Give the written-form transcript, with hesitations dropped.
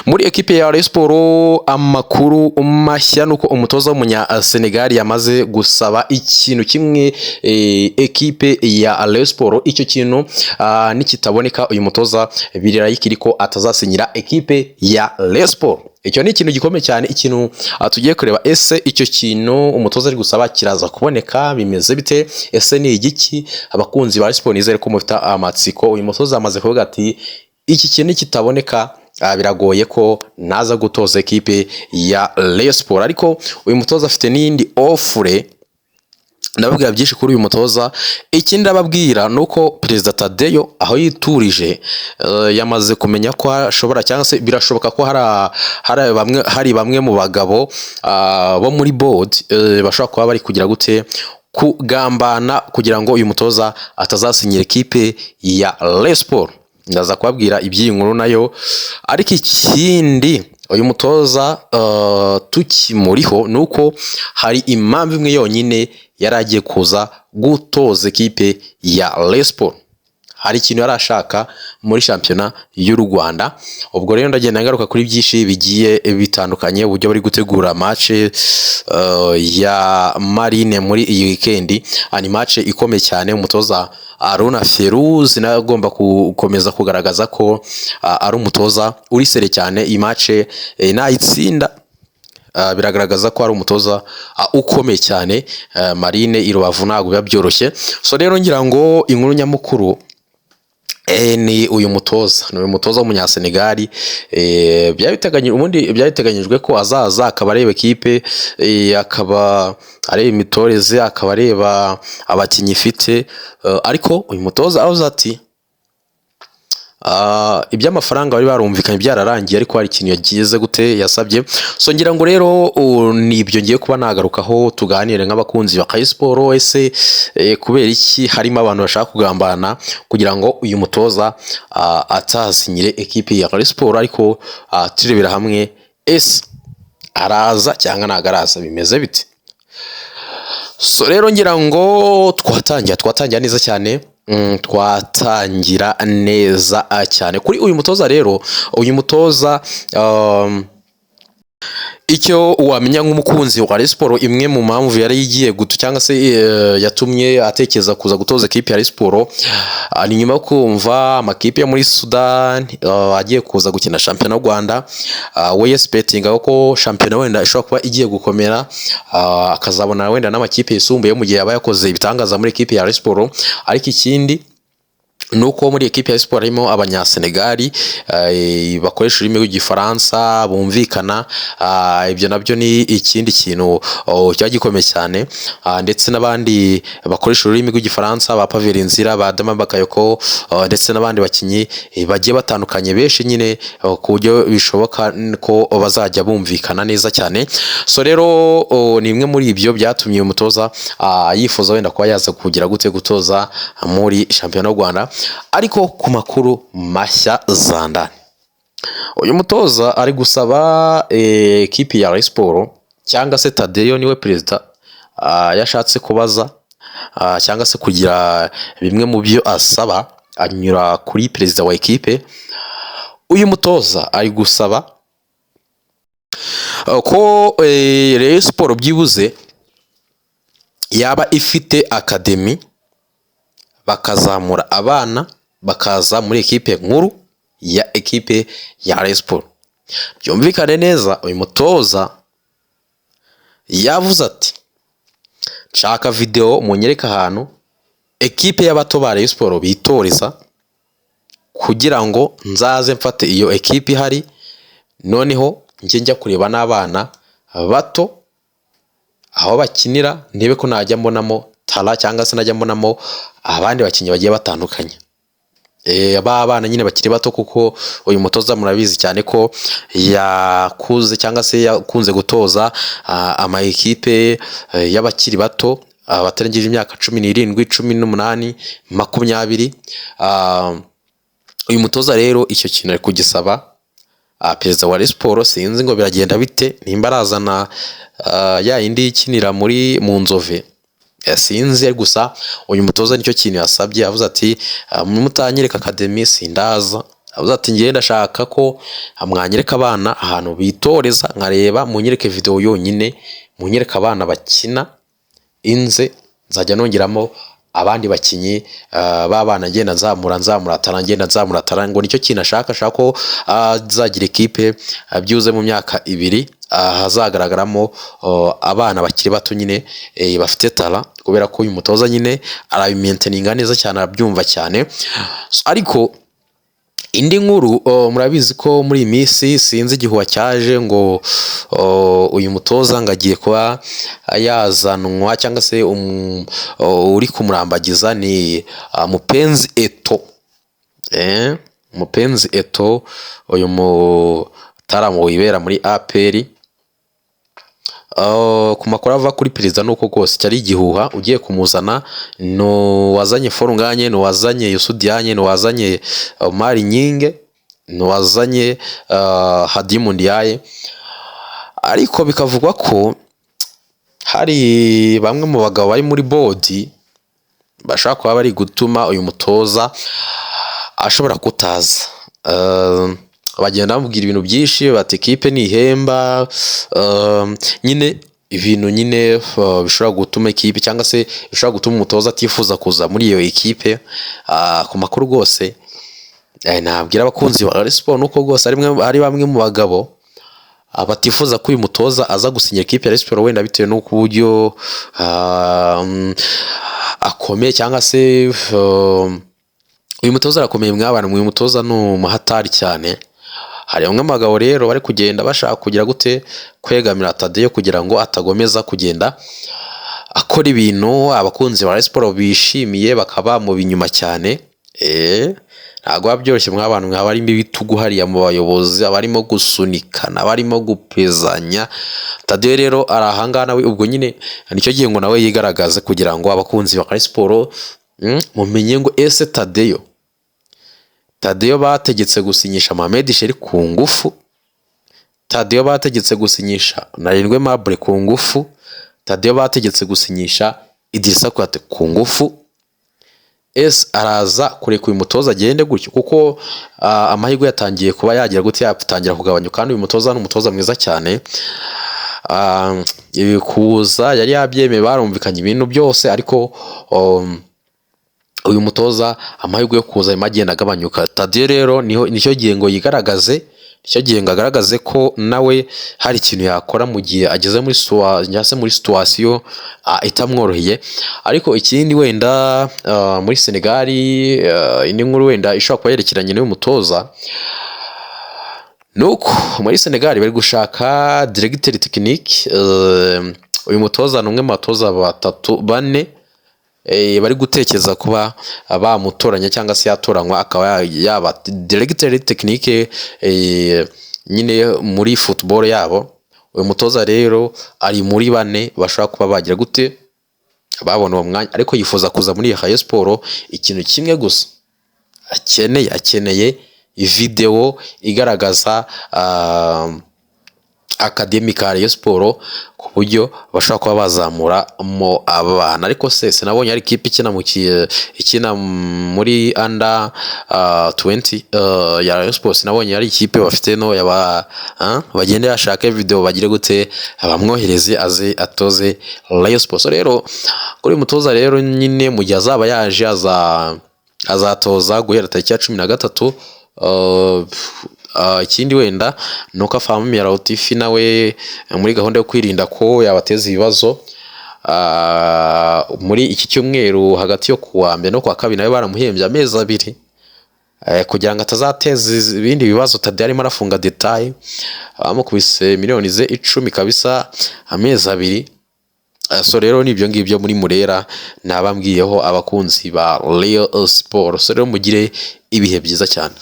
Muri ekipe ya Rayon Sports, amakuru mashya nuko umutoza w'umunya Senegal yamaze gusaba ikintu kimwe ekipe ya Rayon Sports. Icyo kintu nikitaboneka, uyu mutoza birarayikiri ko atazasinyira ekipe ya Rayon Sports. Icyo ni ikintu gikomeye cyane, ikintu tugiye kureba. Ese icyo kintu umutoza ari gusaba kiraza kuboneka? Bimeze bite? Ese ni igiki? Abakunzi ba Rayon Sports, nizere ko mufite amatsiko. Uyu mutoza amaze kuvuga ati: "Iki kintu nikitaboneka, biragoye ko naza gutoza ekipe ya Rayon Sports." Ariko uyu mutoza afite n'iyindi offre. Ndababwira byinshi kuri uyu mutoza. Ikindi ndababwira ni uko Perezida Tadeyo aho yiturije yamaze kumenya ko ashobora, cyangwa se birashoboka ko hari bamwe mu bagabo bo muri board bashobora kuba bari kugira gute, kugambana kugira ngo uyu mutoza atazasinyira ekipe ya Rayon Sports. Ndaza kubabwira iby'iyi nkuru nayo. Ariko ikindi uyu mutoza tukimuriho ni uko hari impamvu imwe yonyine yari agiye kuza gutoza ekipe ya Rayon Sports. Hari ikintu yari ashaka muri shampiyona y'u Rwanda. Ubwo rero ndagenda ngaruka kuri byinshi bigiye bitandukanye, uburyo bari gutegura match ya Marine muri iyi weekend. Ni match ikomeye cyane. Umutoza Aruna Ferouz nawe agomba gukomeza kugaragaza ko ari umutoza uri sérieux cyane. Iyi match nayitsinda, biragaragaza ko ari umutoza ukomeye cyane. Marine i Rubavu ntabwo biba byoroshye. So rero ngira ngo inkuru nyamukuru ni uyu mutoza, ni uyu mutoza w'umunyasenegali. Byari biteganyijwe, ubundi byari biteganyijwe ko azaza akaba areba ekipe, akaba areba imitoreze, akaba areba abakinnyi ifite, ariko uyu mutoza aravuze ati iby'amafaranga bari barumvikanye byararangiye, ariko hari ikintu yagize gute, yasabye. So ngira ngo rero ni ibyo ngiye kuba nagarukaho, tuganire nk'abakunzi ba Rayon Sports. Ese kubera iki harimo abantu bashaka kugambana kugira ngo uyu mutoza atasinyire ekipi ya Rayon Sports? Ariko turebera hamwe, ese araza cyangwa ntabwo araza? Bimeze bite? So rero ngira ngo twatangira neza cyane. Twatangira neza cyane kuri uyu mutoza. Rero uyu mutoza, icyo wamenya nk'umukunzi wa Rayon Sports, imwe mu mpamvu yari igiye guto cyangwa se yatumye atekereza kuza gutoza ekipi ya Rayon Sports, ni nyuma yo kumva amakipe yo muri Sudan agiye kuza gukina shampiyona y'u Rwanda. We yexpectinga ko shampiyona wenda ishobora kuba igiye gukomera, akazabona wenda n'amakipe yisumbuye mu gihe yaba yakoze ibitangaza muri ekipi ya Rayon Sports. Ariko ikindi ni uko muri ekipi ya siporo harimo abanyasenegali bakoresha ururimi rw'Igifaransa bumvikana. Ibyo nabyo ni ikindi kintu kiba gikomeye cyane. Ndetse n'abandi bakoresha ururimi rw'Igifaransa, ba Paveri Nzira, ba Dama Bakayoko, ndetse n'abandi bakinnyi bagiye batandukanye benshi nyine, ku buryo bishoboka ko bazajya bumvikana neza cyane. So rero ni imwe muri ibyo byatumye uyu mutoza yifuza wenda kuba yaza kugira gute, gutoza muri shampiyona y'u Rwanda. Ariko ku makuru mashya zandani, uyu mutoza ari gusaba ekipi ya Rayon Sports, cyangwa se Tadeyo niwe perezida, yashatse kubaza cyangwa se kugira bimwe mu byo asaba anyura kuri perezida wa ekipe. Uyu mutoza ari gusaba ko Rayon Sports byibuze yaba ifite academy, bakazamura abana bakaza muri ekipe nkuru ya ekipe ya Rayon Sports. Byumvikane neza, uyu mutoza yavuze ati: "Nshaka videwo munyereke ahantu ekipe y'abato ba Rayon Sports bitoreza, kugira ngo nzaze mfate iyo ekipe ihari, noneho njye njya kureba n'abana bato aho bakinira, ndebe ko najya mbonamo talent cyangwa se najya mbonamo abandi bakinnyi bagiye batandukanye, ba bana nyine bakiri bato." Kuko uyu mutoza murabizi cyane ko yakuze cyangwa se yakunze gutoza ama ekipe y'abakiri bato, batarengeje imyaka 17, 18, 20. Uyu mutoza rero icyo kintu ari kugisaba perezida wa Rayon Sports. Sinzi ngo biragenda bite, nimba arazana ya yindi ikinira muri mu Nzove, sinzi. Gusa uyu mutoza nicyo kintu yasabye. Yavuze ati: "Mutanyereka academy sindaza." Avuze ati: "Ngiye ndashaka ko mwanyereka abana ahantu bitoreza, nkareba, munyereke video yonyine, munyereke abana bakina, inze nzajya nongeramo abandi bakinnyi b'abana, ngenda nzamura, nzamura talent, ngenda nzamura talent." Ngo nicyo kintu ashaka ko azagira ekipe byibuze mu myaka 2 hazagaragaramo abana bakiri bato nyine bafite talent, kubera ko uyu mutoza nyine arabimaintaininga neza cyane, arabyumva cyane. So, ariko indi nkuru, murabizi ko muri iyi minsi sinzi igihuha cyaje ngo uyu mutoza ngo agiye kuba yazanwa, cyangwa se uri kumurambagiza ni Mupenzi Eto. Mupenzi Eto, uyu mutaramu wibera muri APR. Ku makuru ava kuri perezida nuko rwose cyari igihuha. Ugiye kumuzana ni uwazanye Fall Ngagne, ni uwazanye Youssou Diagne, ni uwazanye Omar Gning, ni uwazanye Khadimou Ndiaye. Ariko bikavugwa ko hari bamwe mu bagabo bari muri board bashobora kuba bari gutuma uyu mutoza ashobora kutaza. Bagenda bamubwira ibintu byinshi, bati ekipe ntihemba, nyine ibintu nyine bishobora gutuma ekipe, cyangwa se bishobora gutuma umutoza atifuza kuza muri iyo ekipe. Ku makuru rwose nabwira abakunzi ba Rayon Sports nuko rwose ari bamwe mu bagabo batifuza ko uyu mutoza aza gusinya ekipe ya Rayon Sports, wenda bitewe n'uko uburyo akomeye, cyangwa se uyu mutoza arakomeye mwabana, uyu mutoza ni umuhatari cyane. Hari bamwe mu bagabo rero bari kugenda bashaka kugira gute? Kwegamira Tadeyo kugira ngo atagomeza kugenda akora ibintu abakunzi ba Rayon Sports bishimiye, bakaba mu binyuma cyane. Ntabwo biba byoroshye mw'abantu, mwaba harimo ibitugu hariya mu bayobozi, abarimo gusunikana, abarimo gupezanya. Tadeyo rero ari ahangaha nawe, ubwo nyine nicyo gihe ngo nawe yigaragaze, kugira ngo abakunzi ba Rayon Sports mumenye ngo ese Tadeyo bategetse gusinyisha Mohamed Sheri ku ngufu, Tadeyo bategetse gusinyisha Narindwe Mabure ku ngufu, Tadeyo bategetse gusinyisha Idrissa Kouyaté ku ngufu, ese araza kureka uyu mutoza agende gutyo? Kuko amahirwe yatangiye kuba yagira gute? Yatangira kugabanyuka. Kandi uyu mutoza ni umutoza mwiza cyane. Ibi kuza yari yabyemeye, barumvikanye ibintu byose, ariko uyu mutoza amahirwe yo kuza arimo agenda agabanyuka. Tadeyo rero niho nicyo gihe ngo yigaragaze, nicyo gihe ngo agaragaze ko nawe hari ikintu yakora mu gihe ageze muri cyangwa se muri situation itamworoheye. Ariko ikindi wenda muri Senegal, indi nkuru wenda ishobora kuba yerekeranye n'uyu mutoza, ni uko muri Senegal bari gushaka directeur technique. Uyu mutoza ni umwe mu batoza batatu, bane bari gutekereza kuba bamutoranya, cyangwa se yatoranywa akaba yaba directeur technique nyine muri football yabo. Uyu mutoza rero ari muri bane bashobora kuba bagira gute? Babona uwo mwanya, ariko yifuza kuza muri Rayon Sports. Ikintu kimwe gusa akeneye videwo igaragaza academy ka Rayon Sports, ku buryo bashobora kuba bazamuramo abana. Ariko se sinabonye hari ikipe ikina muri under 20 ya Rayon Sports? Sinabonye hari ikipe bafite no yaba bagende bashake video, bagire gute? Bamwohereze aze atoze Rayon Sports. So rero kuri uyu mutoza rero nyine, mu gihe azaba yaje, azatoza guhera tariki ya 13. Ikindi wenda ni uko Afahmia Lotfi nawe muri gahunda yo kwirinda ko yabateza ibibazo, muri iki cyumweru hagati yo kuwa mbere no kuwa kabiri nawe baramuhembye amezi 2 kugira ngo atazateza ibindi bibazo. Tadeyo arimo arafunga détail, bamukubise miliyoni ze 10 kabisa, amezi 2. So rero ni ibyo ngibyo muri Murera nabambwiyeho abakunzi ba Rayon Sports. So rero mugire ibihe byiza cyane.